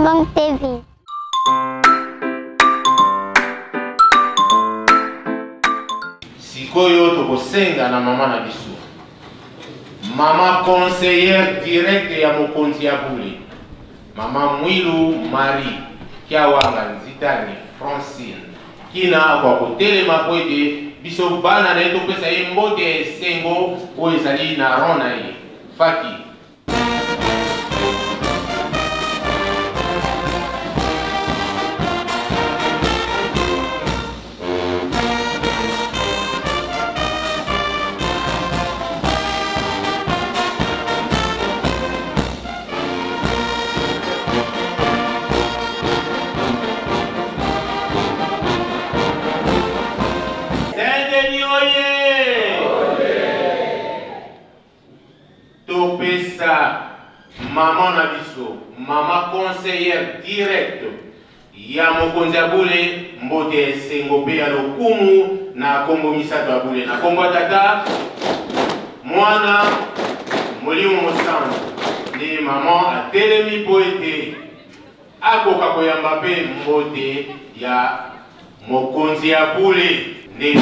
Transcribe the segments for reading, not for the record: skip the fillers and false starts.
Kimbangu TV. Sikoyo tokosenga na mama na biso, mama conseillère directe ya mokonzi ya bule, mama Mwilu Marie Kiawanga Nzitani Francine Kina, akoka kotelema mpo ete biso bana na ye topesa ye mbote ya esengo oyo ezali na rang na ye. Faki. Saint-Denis oye! Topesa mama na biso, mama conseillère directe ya mokonzi ya bule, mbote ya esengo mpe ya lokumu na kombo misato ya bule, na kombo ya Tata, Mwana, Molimo Mosantu. Nde mama atelemi mpo ete akoka koyamba mpe mbote ya mokonzi ya bule. Nde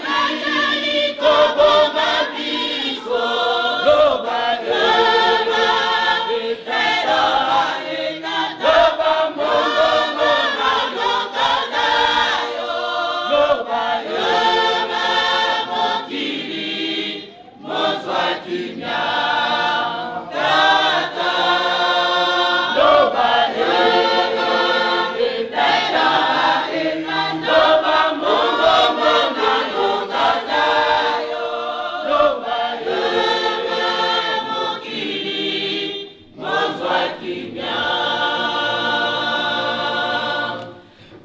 Bazali koboma biso. Loba loba loba mongongo na yoka na yo. Loba loba mokili mozwa kimia. Tata loba loba loba mongongo na yoka na yo. Loba loba mokili mozwa kimia.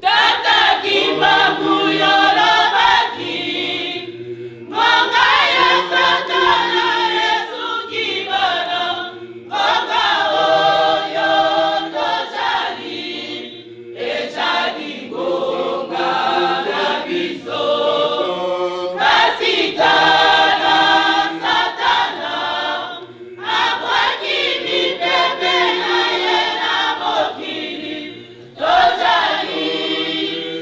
Tata Kimbangu yolobaki ngonga ya Satana esuki bana ngonga oyo tozali ezali ngonga na biso kasi tala Satana abwaki mipepe na ye na mokili tozali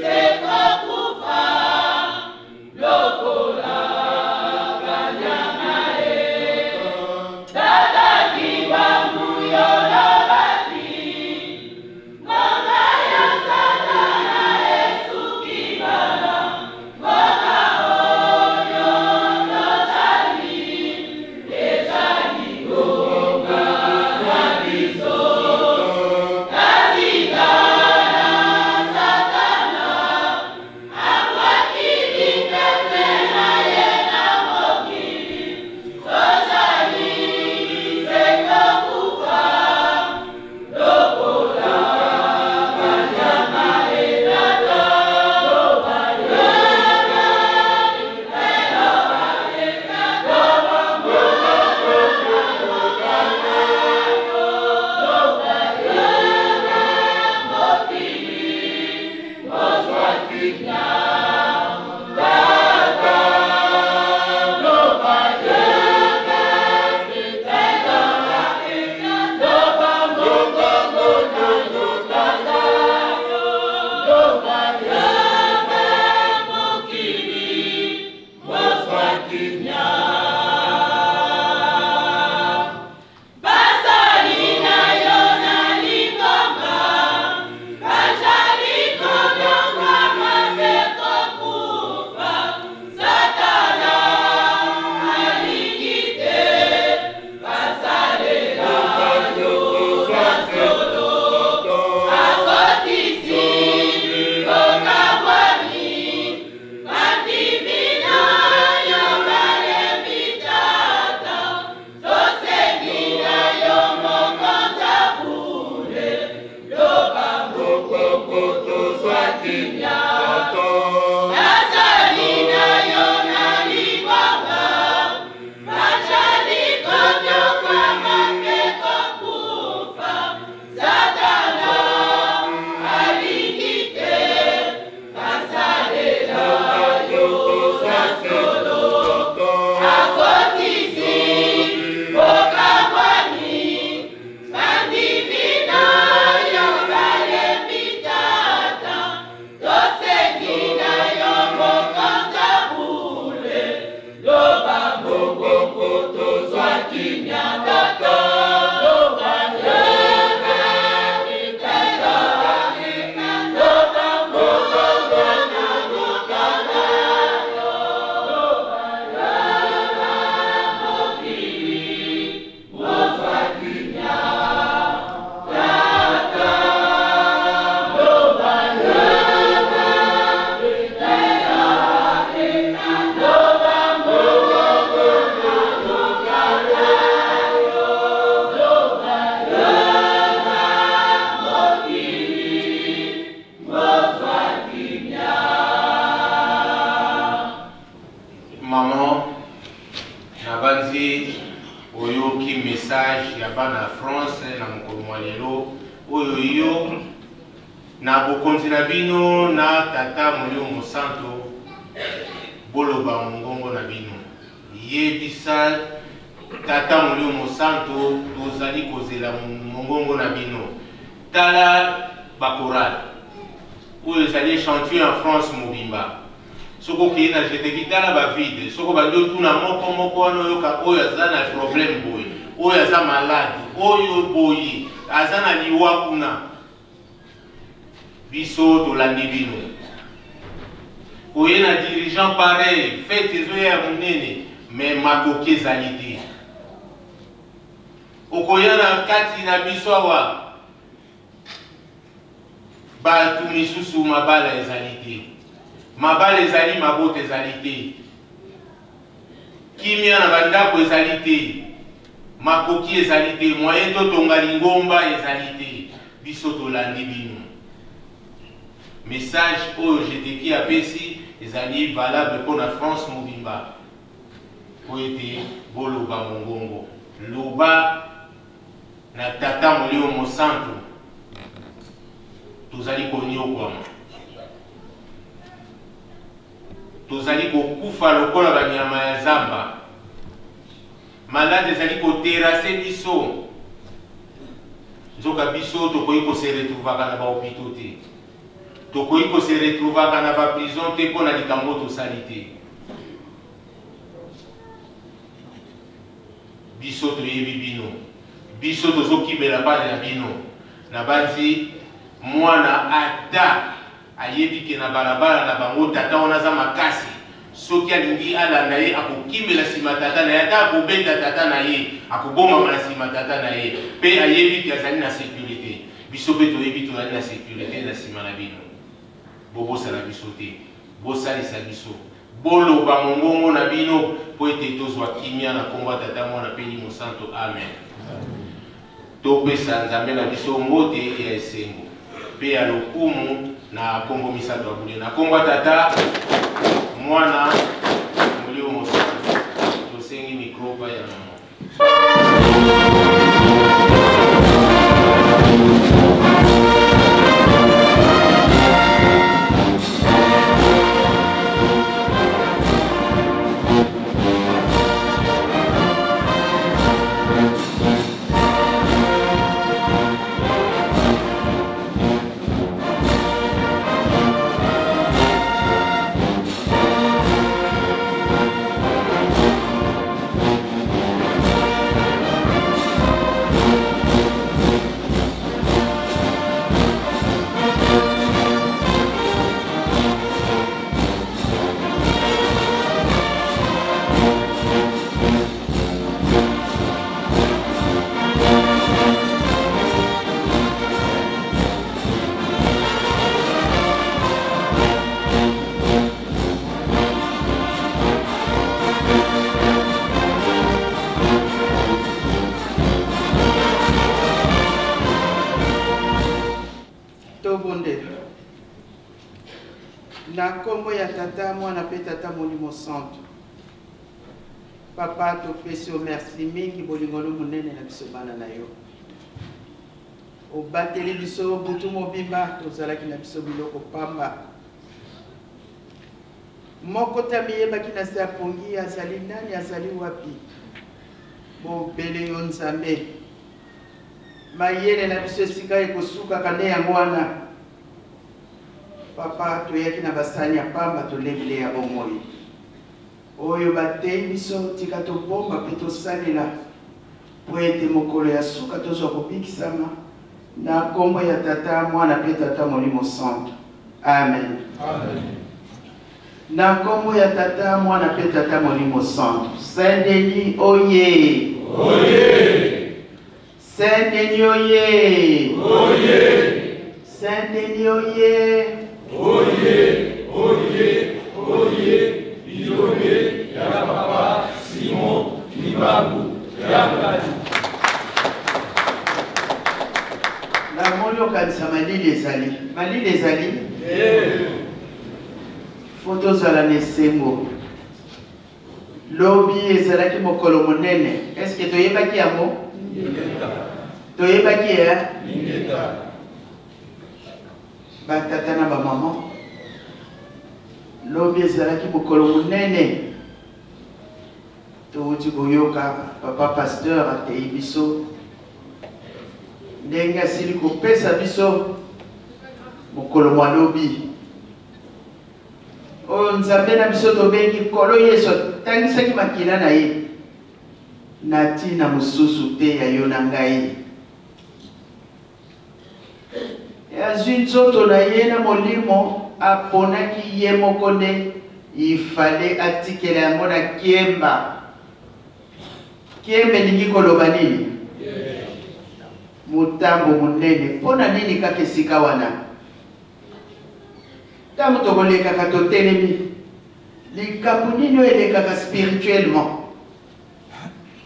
se kokufa lokola banyama e. Tata Kimbangu yolobaki ngonga ya Satana esuki bana ngonga oyo tozali ezali ngonga na biso kasi tala Satana abwaki mipepe na ye na mokili tozali se kokufa lokola banyama e. Tata loba loba loba mongongo na yoka na yo. Loba loba mokili mozwa kimia. Tata loba loba loba mongongo na yoka na yo. Loba loba mokili mozwa kimia. Basali na yo na lingomba bazali konyongama mpe kokufa. Satana alingi te basalela yo na solo akotisi kokabwani bandimi na yo balembi. Tata tosengi na yo mokonza bule loba mongongo tozwa kimia. Basali na yo na lingomba bazali konyokama mpe kokufa. Satana alingi te basalela yo na solo akotisi kokabwani bandimi na yo balembi. Tata tosengi na yo mokonza bule loba mongongo tozwa kimia. Tata loba loba loba mongongo na yoka na yo. Loba loba mokili mozwa kimia. Tata loba loba loba mongongo na yoka na yo. Loba loba mokili mozwa kimia. Maman, nabanzi oyoki message ya bana ya France na mokolo mwa lelo oyo yo na bokonzi na bino na Tata Molimo Mosanto boloba mongongo na bino. Yebisa Tata Molimo Mosanto tozali kozela mongongo na bino. Tala ba chorale oyo ezali échantillon ya France mobimba. Soki okei na Jeteki, tala ba vide. Soki obandi otuna moko moko wana oyoka oyo aza na problème boye, oyo aza malade, oyo boye, aza na liwa kuna. Biso tolandi bino. Oye na dirigeant pareil, fete ezoya ya monene, mais makoki ezali te. Okoya na kati na biso awa Bato misusu mabala ezali te. Mabala ezali, mabota ezali te. Kimia na bandako ezali te. Makoki ezali te. Moyen totonga lingomba ezali te. Biso tolandi bino. Message oyo Jeteki apesi ezali valable mpo na France mobimba. Mpo ete boloba mongongo. Loba na Tata Molimo Mosantu, tozali konyokwama, tozali kokufa lokola banyama ya zamba, malade ezali koterase biso, nzoka biso tokoki kose retrouvaka na bahopito te, tokoki kose retrouvaka na baprison te mpo na likambo tosali te. Biso toyebi bino. Biso tozokimela bana na bino. Nabanzi mwana ata ayebi ke na balabala na bango tata wana aza makasi, soki alingi alanda ye akokimela nsima tata na ye, ata akobeta tata na ye, akobomama na nsima tata na ye, mpe ayebi ke azali na securite. Biso mpe toyebi tozali na securite na nsima na bino. Bobosana biso te, bosalisa biso. Boloba mongongo na bino mpo ete tozwa kimia na nkombo ya Tata, Mwana mpe Elimo Santo. Amen. Topesa Nzambe na biso mbote ya esengo mpe ya lokumu na nkombo misato ya bule, na nkombo ya Tata, Mwana, Molimo Mosantu. Tosengi mikro pa ya mama. Tobondela. Na nkombo ya Tata, Mwana mpe Tata Molimo Santu. Papa, topesi yo merci mingi bolingo no monene na biso bana na yo. Obateli biso butu mobimba, tozalaki na biso biloko pamba. Moko te amiyebaki na se ya pongi, azali nani, azali wapi? Bobele yo Nzambe. Mayele na biso esika ekosukaka nde yango wana. Papa, toyaki na basani ya pamba, tolei bilei ya bomoi. Oyo bateyi biso, tika tobomba mpe tosalela, mpo ete mokolo ya suka tozwa kobikisama, na nkombo ya Tata, Mwana mpe Tata Molimo Santu. Amen. Amen. Na nkombo ya Tata, Mwana mpe Tata Molimo Santu. Saint Denis oye! Oye! Saint Denis oye! Oye! Saint Denis oye! Oye! Oye! Oye! Bilombe ya papa Simon Kimbangu Kiangani. Namoni okanisa malili ezali. Malili ezali? Fo tozala na esengo. Lobi ezalaki mokolo monene. Est-ce que toyebaki yango? Toyebaki eh? Batata na bamama, lobi ezalaki mokolo monene. Towuti koyoka papa pasteur ateyi biso ndenge asili kopesa biso mokolo mwa lobi. Oyo Nzambe na biso tobengi Nkolo Yesu atangisaki makila na ye na ntina mosusu te ya yo na ngai. Azwi nzoto na ye na molimo aponaki ye moko nde ifale atikela yango na kiemba. Kiemba elingi koloba nini? Motambo monene. Mpo na nini kaka esika wana? Ntango tokolekaka totelemi, likambo nini oyo elekaka spirituellement?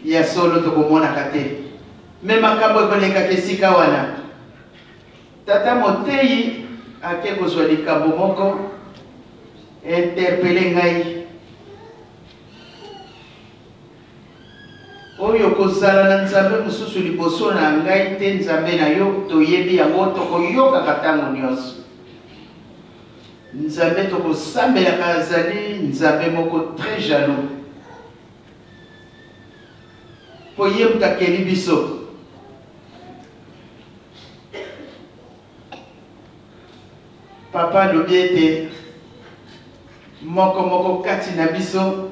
Ya solo tokomonaka te, me makambo ekolekaka esika wana. Tata moteyi ake kozwa likambo moko interpele ngai Oyo kozala na Nzambe mosusu liboso na ngai te, Nzambe na yo, toyebi yango, tokoyokaka ntango nyonso. Nzambe tokosambelaka azali Nzambe moko très jaloux. Mpo ye moto akeli biso. Papa alobi ete moko moko kati na biso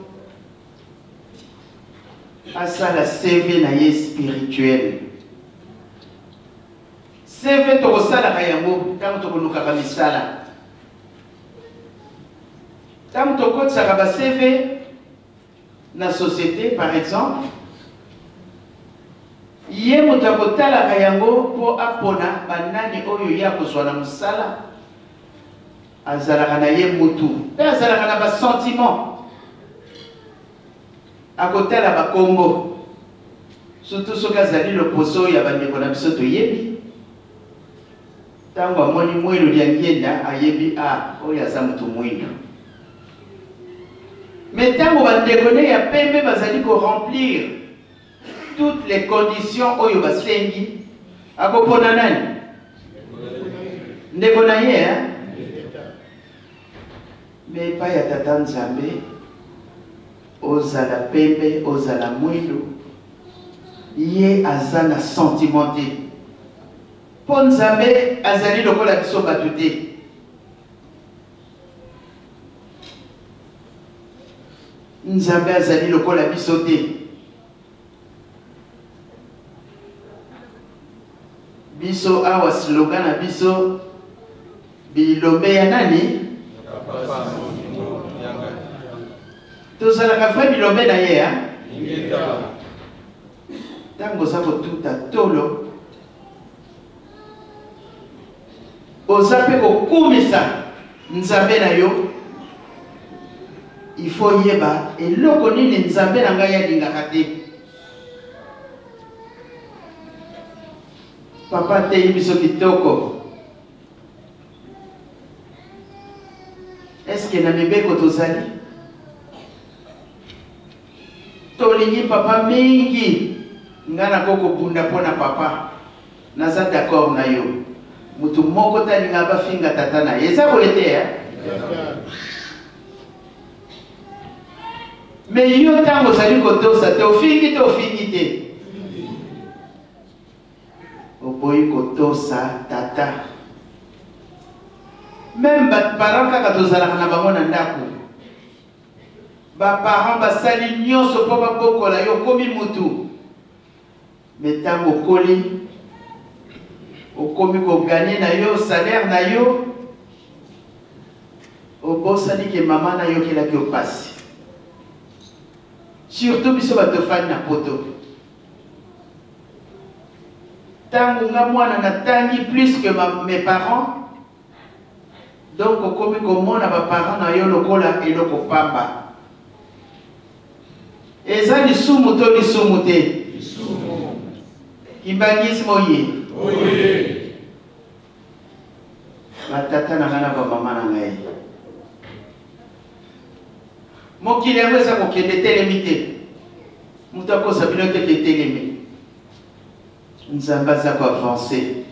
asala CV na ye spirituel. CV tokosalaka yango ntango tokolukaka misala. Ntango tokotisaka ba CV na société par exemple, ye moto akotalaka yango mpo apona banani oyo ye akozwa na mosala. Azalaka na ye mutu mpe azalaka na ba sentiment. Akotala ba kombo surtout soki azali loposo ya bandeko na biso toyebi. Ntango amoni Mwelo Diangienda ayebi a ah, oyo aza moto mwindo. Mais ntango bandeko ne ya pembe bazali ko remplir toutes les conditions oyo basengi, akopona nani? Ndeko na ye hein? Me epai ya Tata Nzambe, ozala pembe ozala mwindu, ye aza na sentiment te, mpo Nzambe azali lokola biso bato te. Nzambe azali lokola biso te. Biso awa slogan na biso bilombe ya nani? Tozalaka vrai bilombe na ye hein? Ntango oza kotuta tolo oza mpe kokumisa Nzambe na yo, il faut yeba eloko nini Nzambe na ngai alingaka te. Papa ateyi biso kitoko. Est-ce que na mibeko tozali? Tolingi papa mingi. Nga nako kobunda mpo na papa. Naza d'accord na yo. Mutu moko te alinga bafinga tata na ye. Eza boye te hein? Mais yo ntango ozali kotosa te ofingi te ofingi te. Oboyi kotosa tata. Meme ba parents kaka tozalaka na bango na ndako. Ba parents basali nyonso mpo babokola yo okomi mutu. Mais tango okoli, okomi ko gagner na yo salaire na yo, obosani ke mama na yokelaki yo pasi. Surtout biso bato tofandi na poto. Tango nga mwana natangi plus que ma, mes parents, donc okomi komona ba parents na yo lokola eloko pamba. Eza lisumu to lisumu te? Lisumu. Kimbanguisme oye. Oye. Ba tata na ngai na ba mama na ngai. Mokili yango eza kokende etelemi te. Moto akosa bino te ke etelemi. Nzambe aza ko avancer.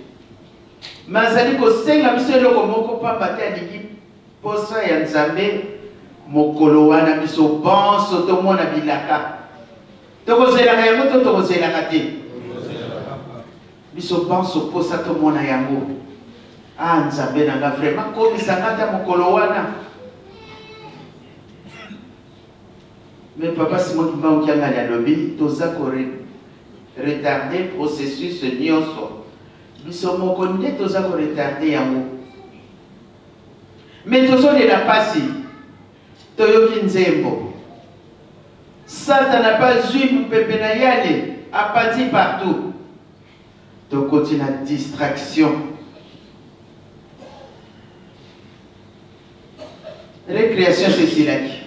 Mais azali kosenga biso eloko moko pamba te alingi Posa ya Nzambe mokolo wana biso banso tomona bilaka. Tokozelaka yango to tokozelaka te? Biso banso posa tomona yango. Ah Nzambe na nga vraiment komisa nga ata mokolo wana. Mais papa Simon Kimbangu Kiangani alobi toza ko retarder processus nyonso. Biso moko nde toza ko retarder yango. Mais tozolela pasi. Toyoki nzembo. Satana pe azui mupepe na yale apanzi partout. Tokoti na distraction. Recréation esilaki.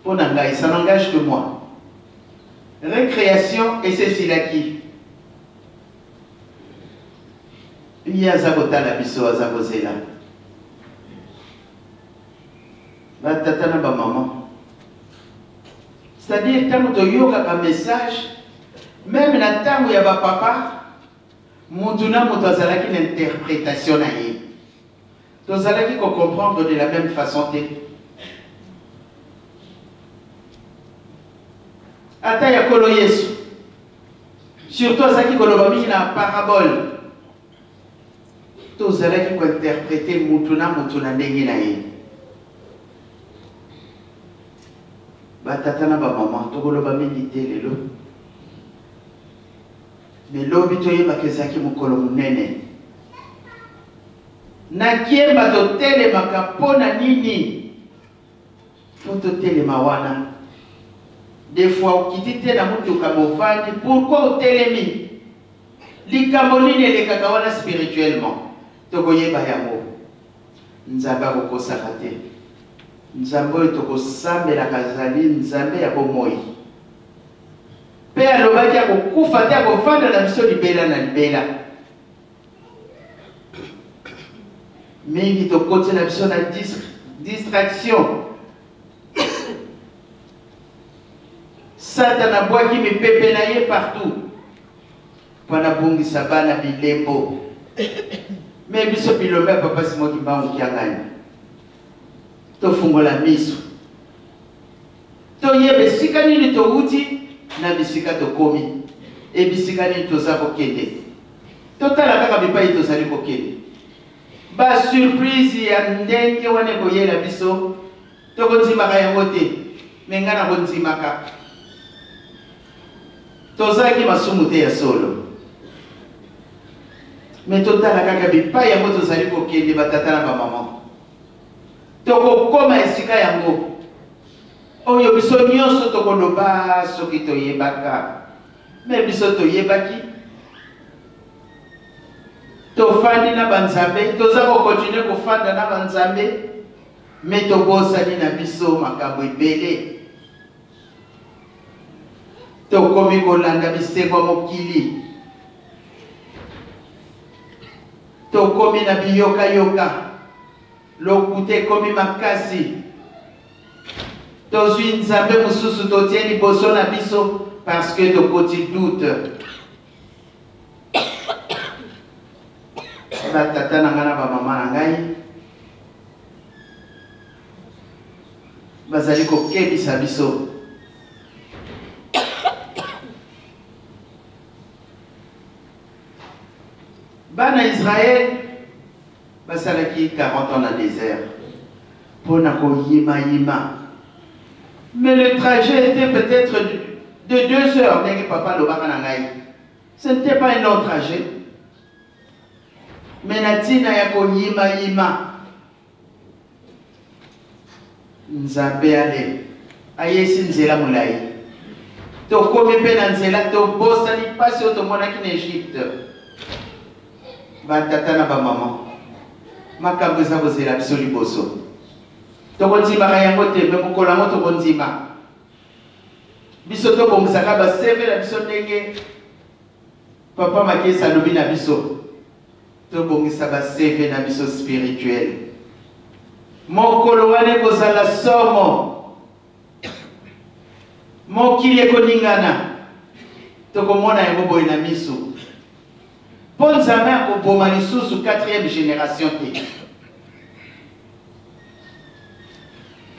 Mpo na ngai, ça n'engage que moi. Recréation esesilaki. Ye aza kotala biso, aza kozela. Ba tata na ba mama. C'est-à-dire ntango toyokaka message, meme na ntango ya ba papa, mutu na mutu azalaki na interpretation na ye. Tozalaki ko comprendre de la meme façon te. Ata ya Nkolo Yesu, surtout azalaki koloba mingi na parabole. Tozalaki ko interpreter mutu na mutu na ndenge na ye. Ba tata na ba mama, tokoloba mingi te lelo. Mais lobi toyebaka ezalaki mokolo monene. Na Kiemba totelemaka mpo na nini? Mpo totelema wana. Des fois okiti te na motuka movandi, pourquoi otelemi? Likambo nini elekaka wana spirituellement? Tokoyeba yango. Nzambe akokosaka te. Nzambe oyo tokosambelaka azali Nzambe ya bomoi. Mpe alobaki akokufa te, akovanda na biso libela na libela. Mingi tokoti na biso na distraction. Satana abwaki mipepe na ye partout mpo nabungisa bana bilembo. Me biso bilombe ya Papa Simon Kimbangu Kiangani, tofungola miso, toyeba esika nini towuti na bisika tokomi e bisika nini toza kokende. Totala kaka bipai tozali kokende. Ba surprise ya ndenge wana ekoyela biso, tokondimaka yango te, me ngai nakondimaka. Tozalaki masumu te ya solo, me totala kaka bipai yango tozali kokende, batata na bamama. Tokokoma esika yango oyo biso nyonso tokoloba soki toyebaka. Me biso toyebaki, tofandi na banzambe, toza kokontinue kofanda na banzambe, me tobosani na biso makambo ebele. Tokomi kolanda bisengo ya mokili, tokomi na biyokayoka, lokuta ekomi makasi. Tozwi nzambe mosusu totie liboso na biso parce que tokoti doute. Batata na ngai na bamama na ngai bazali kokebisa biso. Bana Israël basalaki 40 ans na désert mpo na koyimayima. Mais le trajet était peut-être de 2 heures, ndenge papa alobaka na ngai. Ce n'était pas un long trajet. Mais na ntina ya koyimayima, Nzambe ale ayesi nzela molai. Tokomi mpe na nzela, tobosani mpasi oyo tomonaki na Egypte. Batata na bamama, makambo eza kozela biso liboso. Tokondimaka yango te, me mokolo yango tokondima. Biso tobongisaka ba CV na biso ndenge Papa Makesa alobi na biso. Tobongisa ba CV na biso spirituel. Mokolo wana ekozala somo. Mokili ekoningana. Tokomona yango boye na miso. Mpo Nzambe akoboma lisusu 4e generation te.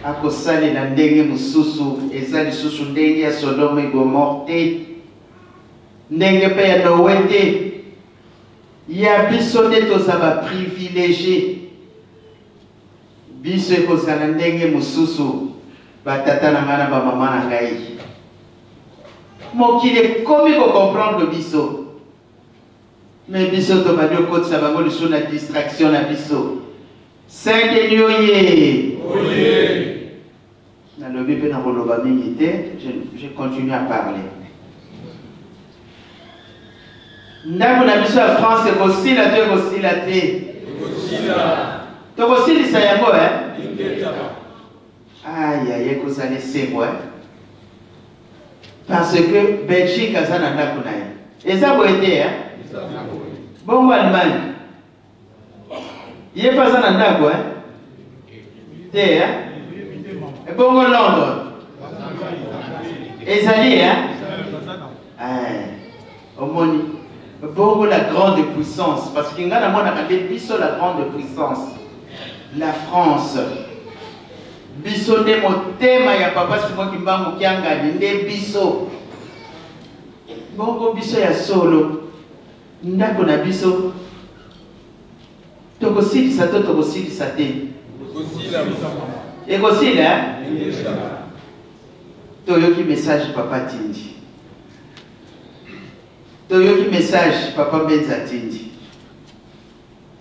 Akosalela ndenge mosusu, eza lisusu ndenge ya Sodome et Gomorrhe te. Ndenge mpe ya Noe te. Ya biso nde toza ba privilegie. Biso ekozala ndenge mosusu. Batata na ngai na bamama na ngai, mokili ekomi kocomprendre biso, me biso tobandi okotisa bango lisusu na distraction na biso. Saint Denis oye! Oye! Nalobi mpe nakoloba mingi te, je continue à parler. Ndako na biso ya France ekosila to ekosila te? Ekosila. Tokosilisa yango eh? Ingeta. Aïe, aïe, ekozala esengo eh? Parce que Belgique aza na ndako na ye. Eza boye te eh? Bongo Allemagne ye mpe aza na ndako eh? Te eh? Bongo Londres ezali eh? Eh, omoni bongo la grande puissance, parce que ngai namonaka nde biso la grande puissance, la France, biso nde motema ya papa Simon Kimbangu Kiangani, nde biso. Bongo biso ya solo ndako na biso tokosilisa to tokosilisa te? Ekosila eh? Toyoki message papa atindi, toyoki message papa Mbenza atindi.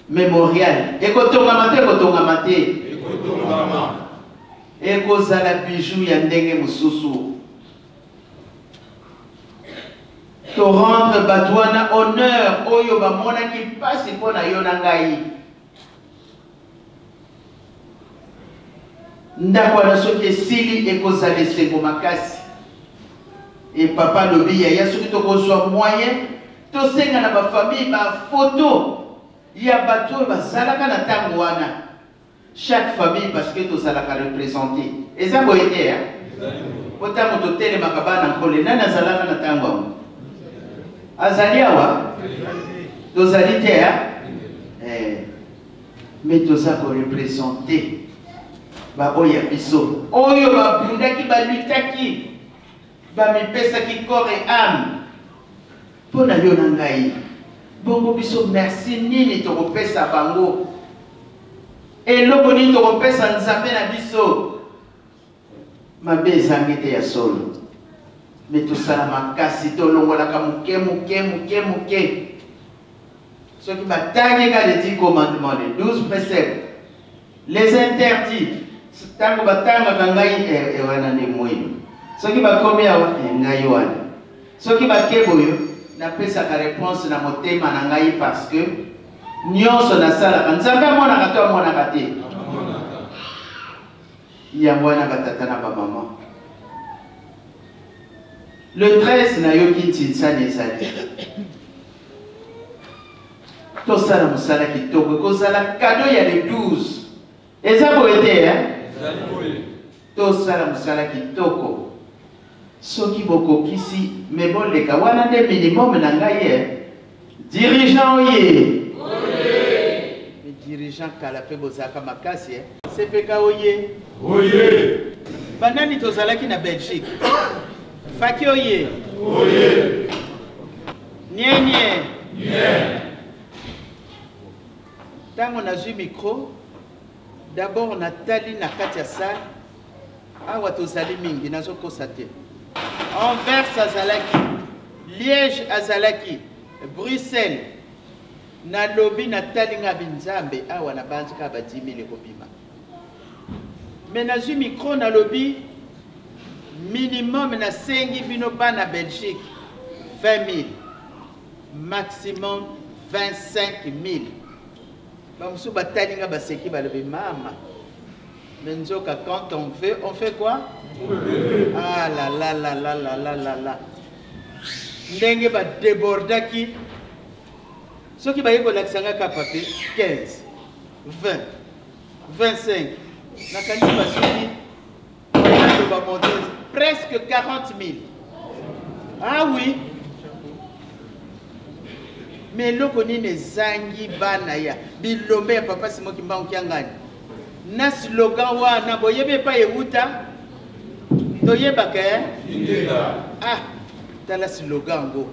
Memorial ekotongama te, ekotongama te, Ekotongama. Ekozala bijou ya ndenge mosusu. Torendre bato wana honneur oyo bamonaki mpasi mpo na yo na ngai. Ndako wana soki esili ekozala esengo makasi. E papa alobi, yaya, soki tokozwa moyen tosenga na bafamille bafoto ya bato oyo bazalaka na ntango wana, chaque famille, parce que tozalaka représente. Eza boye te eh? Po ntango totelemaka bana nkole, nani azalaka na ntango yango? Azali awa? Tozali te eh? Eh. Mais toza korepresente baoyo ya biso oyo babundaki, balutaki, bamipesaki corps et âme mpo na yo na ngai. Bongo biso merci nini tokopesa bango? Eloko nini tokopesa Nzambe na biso? Mabe ezangi te ya solo, me tosala makasi, tolongolaka moke moke moke moke. Soki batangi ka les 10 commandements, les 12 préceptes, les interdits, ntango batangaka ngai eh, eh, wana nde mwino. Soki bakomi awa eh, ngai wana. Soki bake boyo, napesaka réponse na motema na ngai, parce que nyonso nasalaka Nzambe amonaka to amonaka te? Yango wana batata na bamama, le 13 nayoki ntinsani ezali, tosala mosala kitoko, ekozala kado ya le 12. Eza boye te eh? Tosala mosala kitoko. Soki bokokisi me boleka wana nde minimum na ngai eh? Dirigeant oye, me dirigeant kala mpe bozalaka makasi eh? CPK oye. Oye. Banani tozalaki na Belgique? Faki oye. Oye. Nienie. Nie. Ntango nazwi micro, d'abord natali na kati ya salle awa, tozali mingi, nazokosa te. Anvers azalaki, Liège azalaki, Bruxelles. Nalobi, natali nga binzambe awa, nabanzi kaka ba 10 000 ekobima. Me nazwi micro, nalobi minimum nasengi bino bana Belgique 20 000, maximum 25 000. Bamosusu batali nga, baseki, balobi mama, mais nzoka quand on veut, on fait quoi? Ah la la la la la la la la, ndenge badebordaki. Soki baye kolakisa nga kaka papier 15, 20, 25, nakanisi basuki bamonte presque 40 000. Ah oui, mais eloko nini ezangi bana ya bilombe ya papa Simon Kimbangu Kiangani na slogan wana? Boyebi epai ewuta? Toyebaka eh? Ah, tala slogan yango,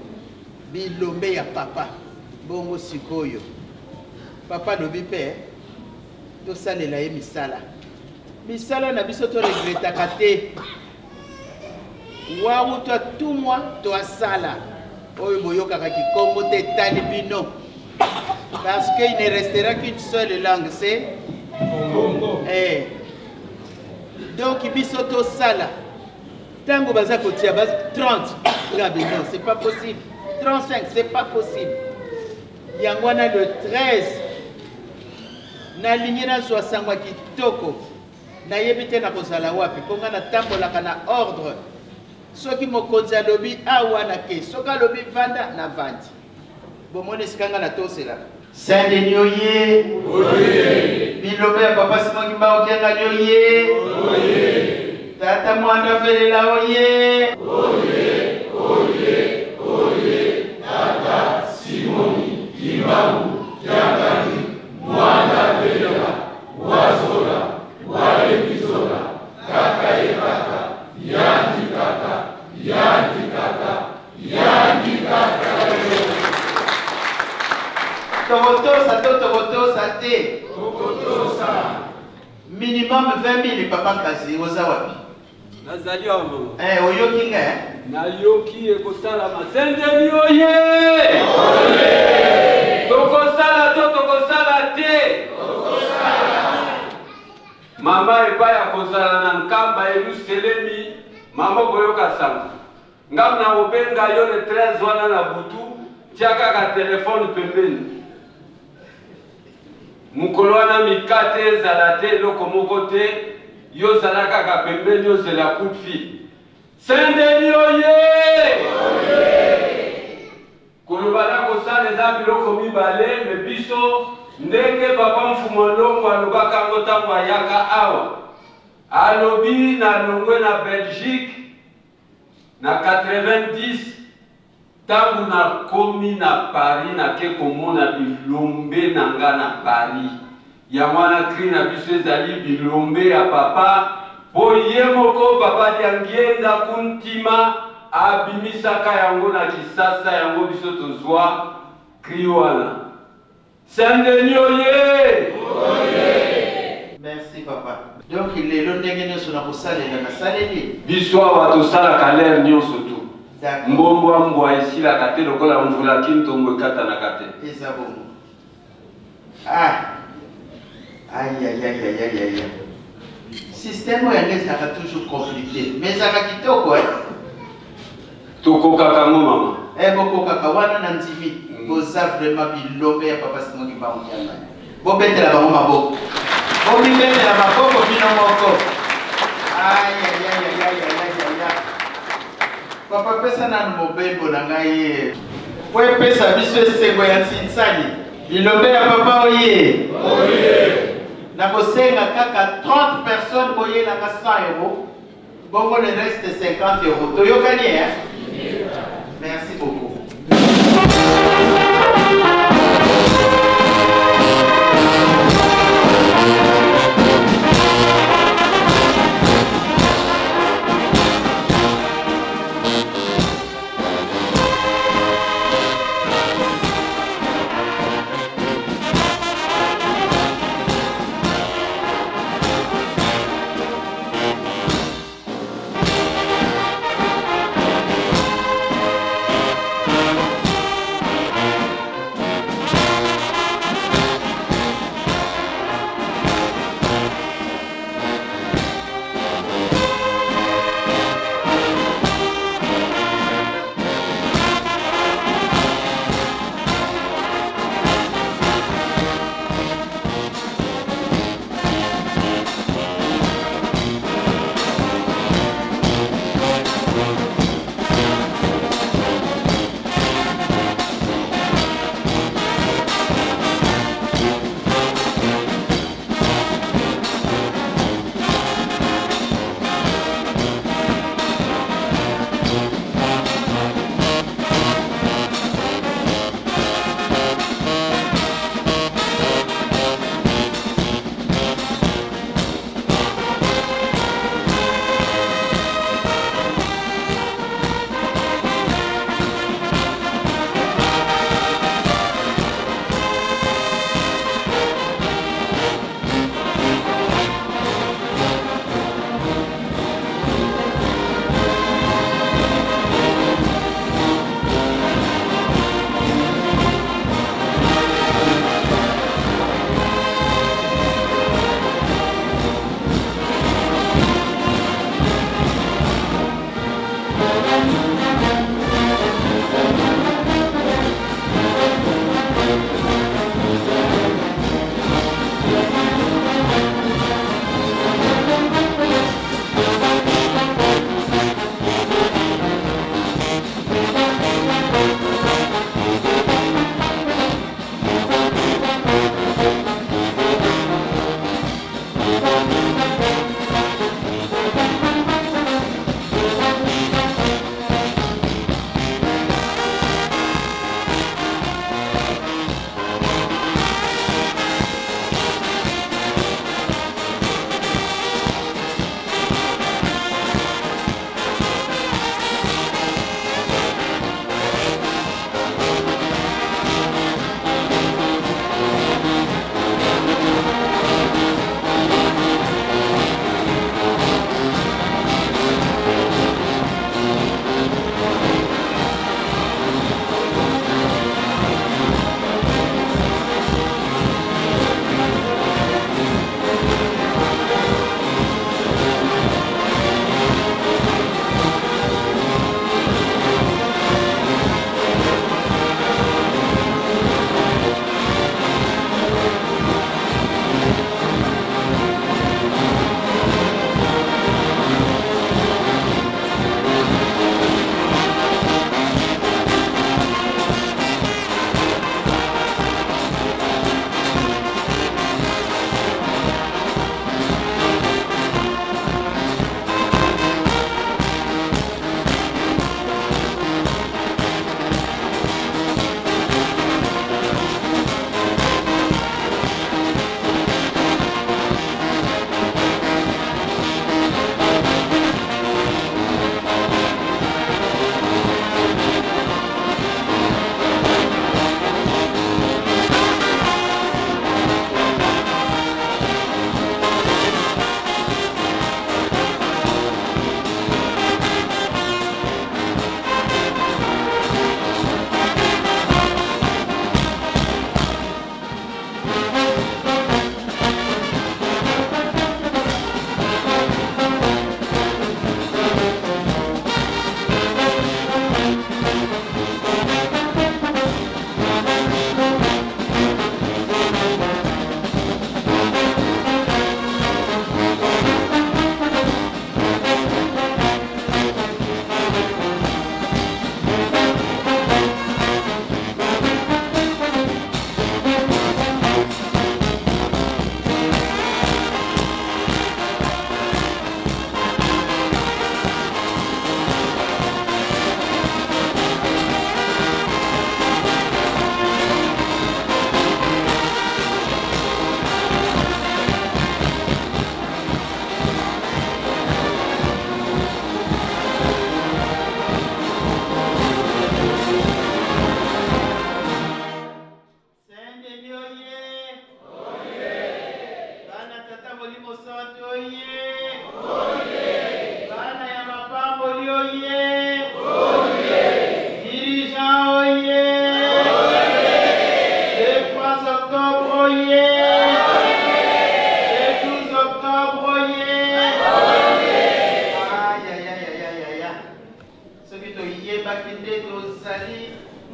bilombe ya papa. Bongo sikoyo papa alobi mpe tosalela ye misala. Misala na biso to regretaka te. Wawu to tumwa to asala. Oyo boyokaka kikongo te etali bino. Parce qu'il ne restera qu'une seule langue, c'est Congo. Eh. Donc biso tosala. Tango baza kotia ba 30 ngabi non, c'est pas possible. 35, c'est pas possible. Yango wana le 13 nalingi nazwa sango ya kitoko nayebi te nakozala wapi mpo ngai natambolaka na ordre soki mokonzi alobi awa na ke soki alobi vanda na vandi bomoni esika ngai natoselaka Saint Denis oye bilombe ya papa Simon Kimbangu Kiangani oye tata Mwanda Felela oye Simoni Kimbangu Kiangani Mwanda Felela Wazola Walekizola Kaka ye kaka Yandi kaka Yandi kaka Yandi kaka. Tokotosa to tokotosa te? Tokotosa. Minimum 20 000 papa Nkazi oza wapi? Nazali awa mama. Eh, oyoki nga eh? Nayoki ekosalama. Saint-Denis oye! Tokosala to tokosala te? Mama epai akozala na Nkamba Eluselemi, mama okoyoka sango. Nga nakobenga yo le 13 wana na butu, tia kaka telefone pembeni. Mokolo wana mikate ezala te, eloko moko te, yo zala kaka pembeni ozela coup de fil. Saint Denis oye! Koloba na kosala eza biloko mibale, me biso ndenge papa Mfumu Longo alobaka yango ntango ayaka awa, alobi nalongwe na Belgique na 90 ntango nakomi na Paris nake komona bilombe na nga na Paris. Yango wana cri na biso ezali bilombe ya papa, mpo ye moko papa Diangienda Kuntima abimisaka yango na Kisasa, yango biso tozwa cri wana. Saint Denis oye! Merci papa. Donc lelo ndenge nyonso na kosalela nasaleli. Biso awa tosalaka lere nyonso tu. D'accord. Mbongo ya mbwa esilaka te lokola mvula kintongo ekatanaka te. Eza bongo. Ah. Aïe aïe aïe aïe aïe aïe. Système oyo yango ezalaka toujours compliqué, mais ezalaka kitoko eh. Tokokaka yango mama. Eh bokokaka wana na ndimi. Boza vraiment bilombe ya papa Simon Kimbangu Kiangani. Bobetela bango maboko. Bomibetela maboko bino moko. Aïe aïe aïe aïe aïe aïe aïe aïe. Papa pesa nanu mobembo na ngai po epesa biso esengo ya nsinsani. Bilombe ya papa oye. Nakosenga kaka 30 personnes boyelaka 100 euros. Bongo le reste 50 euros. Toyokani hein? Merci beaucoup.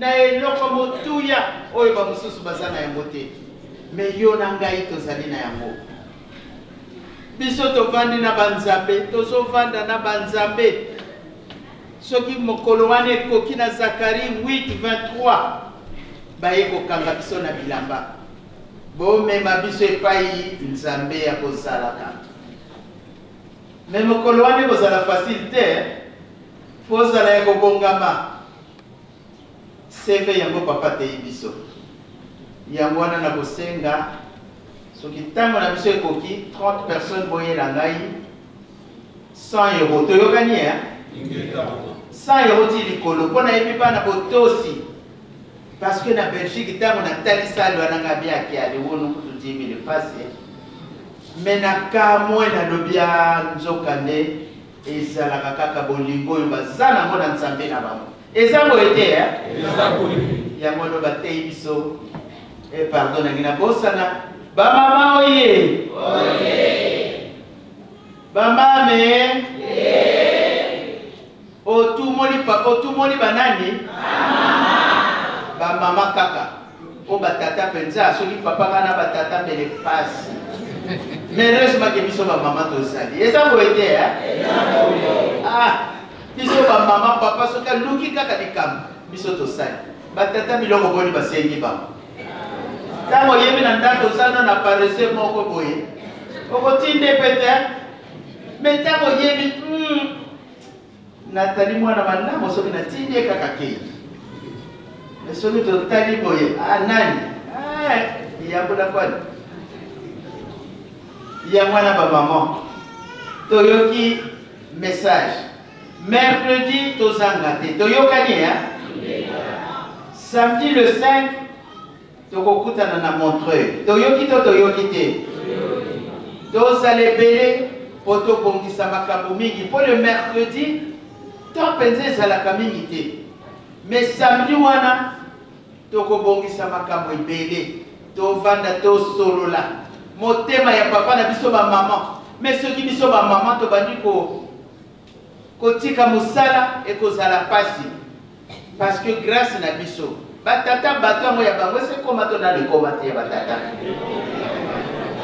na eloko motuya oyo bamosusu baza na yango te, me yo na ngai tozali na yango. Biso tovandi na banzambe, tozovanda na banzambe. Soki mokolo wana ekoki na Zakari 8:23, baye kokanga biso na bilamba, bomema biso epai Nzambe ya kozalaka. Me mokolo wana ekozala facile te, fozala ya kobongama. CV yango papa ateyi biso. Yango wana nakosenga soki ntango na biso ekoki 30 personnes boyela ngai 100 euro. Toyokani eh? 100 euro ti likolo mpo nayebi bana botosi parce que na Belgique ntango natali sale wana ngai biaki aliwono kutu 10 000 pasi me nakamwe nalobi ya nzoka nde Ezalaka kaka bolingo oyo baza nango na Nzambe na bango. Eza boye te eh? Eza boye. Yango wana bateyi biso. Eh, pardon nangi nabosana. Ba mama oye. Oye. Ba mame. Eh. Otumoli papa, otumoli banani? Ba mama. Ba mama kaka. Po ba tata penza soki papa nga na ba tata mbele pasi. Mais heureusement que biso ba mama tozali. Eza boye te hein? Ah, biso ba mama papa soki aluki kaka likambo biso tosali. Ba tata biloko boni basengi bango. Ntango oyebi na ndako oza no na paresse moko boye okotinde pe te me ntango oyebi Natali mwana malamu soki natindi ye kaka kei. Me soki totali boye, ah nani? Ah, yambola kwani. Yango wana ba maman. Toyoki message. Mercredi tozanga te. Toyokani hein? Samedi le 5 tokokutana na Montreuil. Toyoki to toyoki te? Tozala ebele mpo tobongisa makambo mingi mpo le mercredi temps mpenza ezalaka mingi te, mais samedi wana tokobongisa makambo ebele, tovanda tosolola motema ya papa na biso bamama. Mais soki biso bamama tobandi ko kotika mosala ekozala pasi parce que grâce na biso batata bato yango ya bango esekoma to nano ekoma te ya batata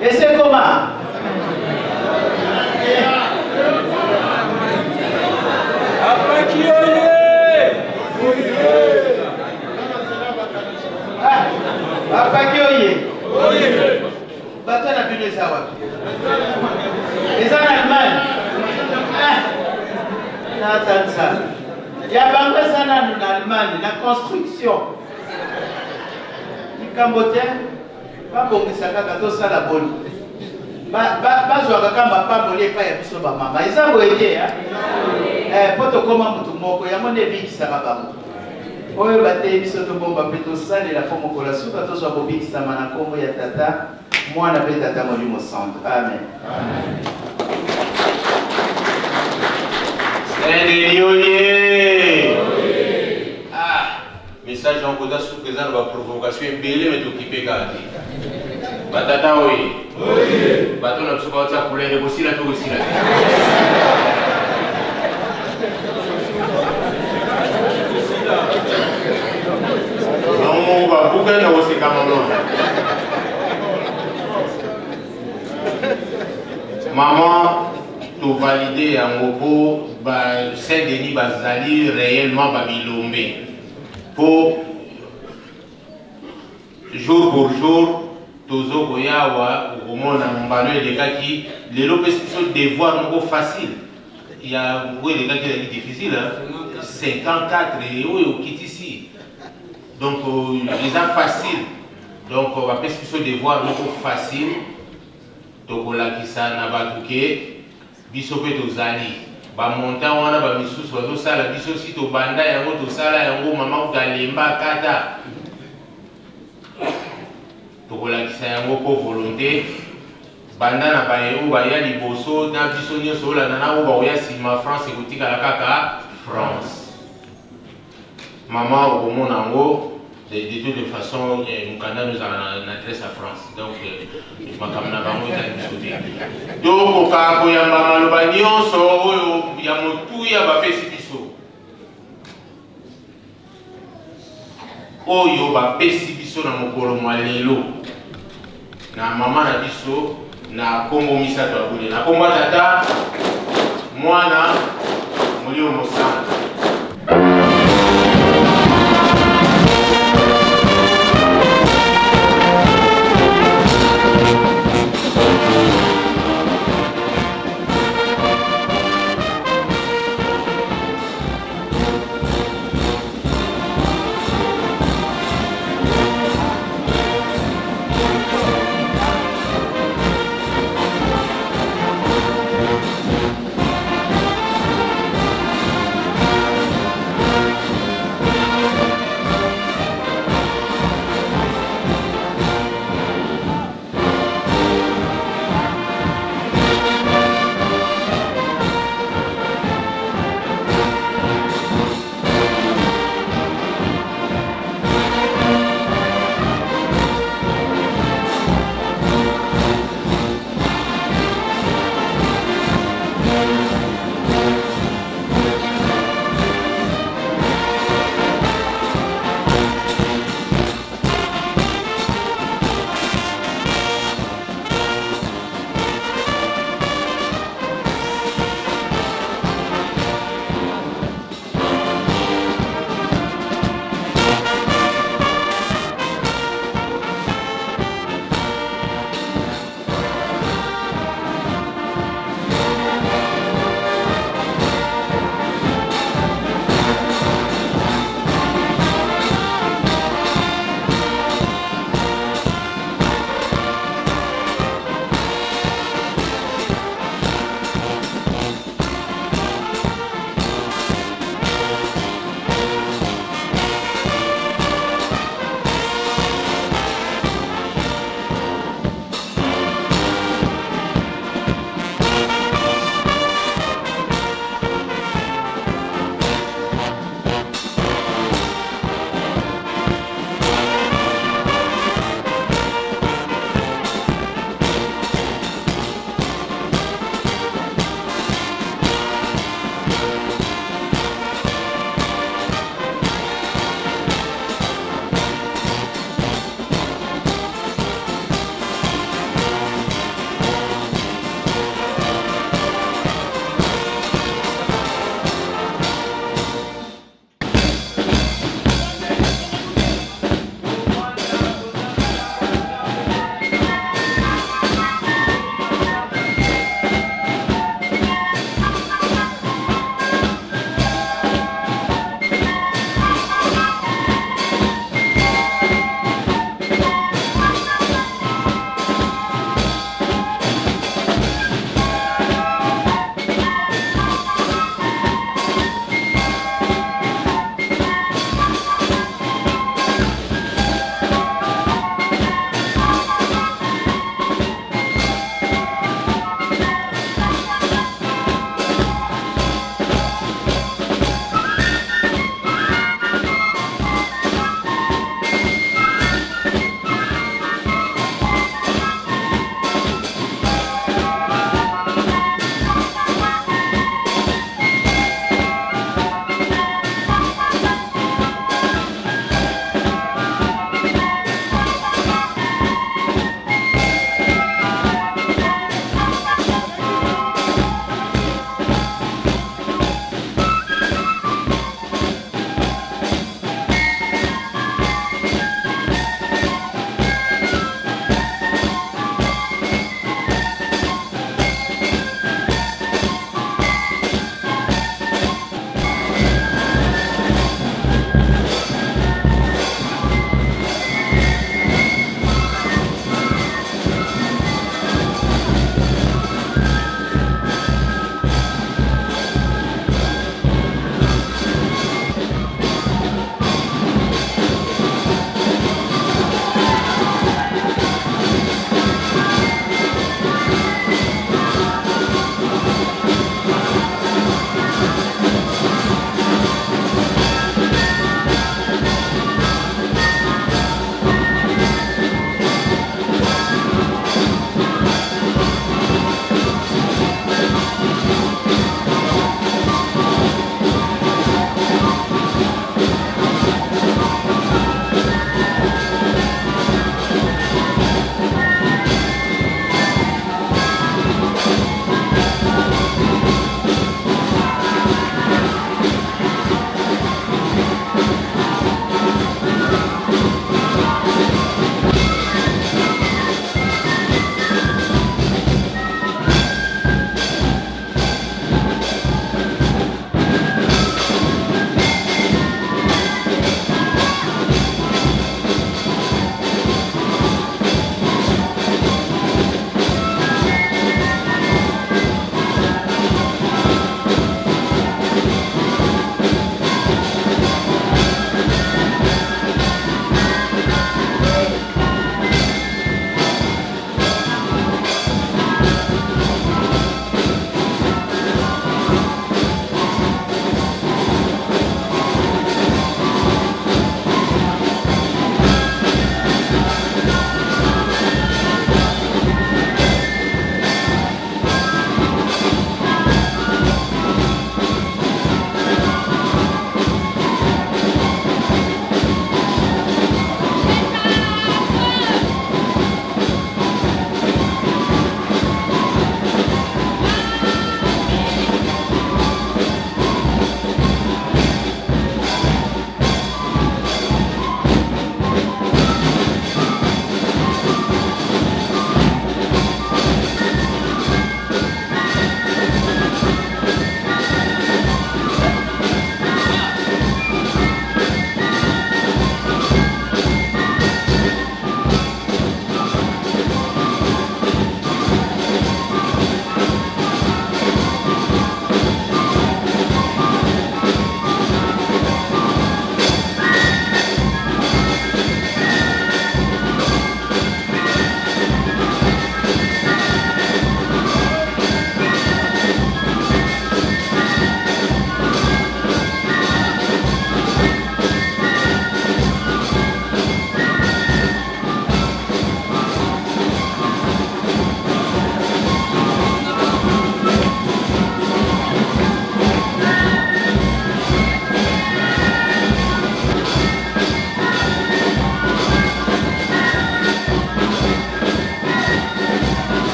esekoma Apaki oye! Ah, apaki oye! Bato na bino eza wapi? Eza na Allemagne. Ah, natanisa. Ya bango eza nanu na Allemagne na construction. Likambo te babongisa kaka tosala boni. Bazwaka kaka mapamboli epai ya biso bamama. Eza boye te eh, mpo tokoma motu moko yango nde ebikisaka bango. Oyo bateyi biso tobomba mpe tosalela mpo mokolo ya suka tozwa kobikisama na nkombo ya Tata, Mwana mpe Tata Molimo Santu. Amen. Saint-Denis oye! Ah, message yango koza suka eza na baprovocation ebele me tokipe kaka te. Batata oye! Bato na biso baotia couleur ekosila to kosila te. Bango babuka na koseka mama. Maman, tovalide yango mpo ba Saint Denis bazali réellement babilombe mpo Jour pour jour tozo koya awa okomona mbano elekaki lelo opesi biso devoir moko facile ya oyo elekaki ezalaki difficile 54 oyo okitisi donc euh, eza facile donc euh, bapesi biso devoir moko facile tokolakisa na bato ke biso mpe tozali bamontant wana bamisusu bazosala biso si tobanda yango tosala yango mama kuta alemba akata tokolakisa yango mpo volonté banda na baye oyo baya liboso na biso nyonso olanda na oyo bakoya nsima france ekotikala kaka france Maman okomona yango de, de toute façon eh, mokanda no ezala na, na adresse ya France donc eh, makambo na bango etali biso te. Tokoka koyamba maloba nyonso oyo ya motuya bapesi biso. oyo bapesi biso na mokolo mwa lelo na mama na biso na nkombo misato ya bule, na nkombo ya Tata, Mwana, Molimo Mosantu.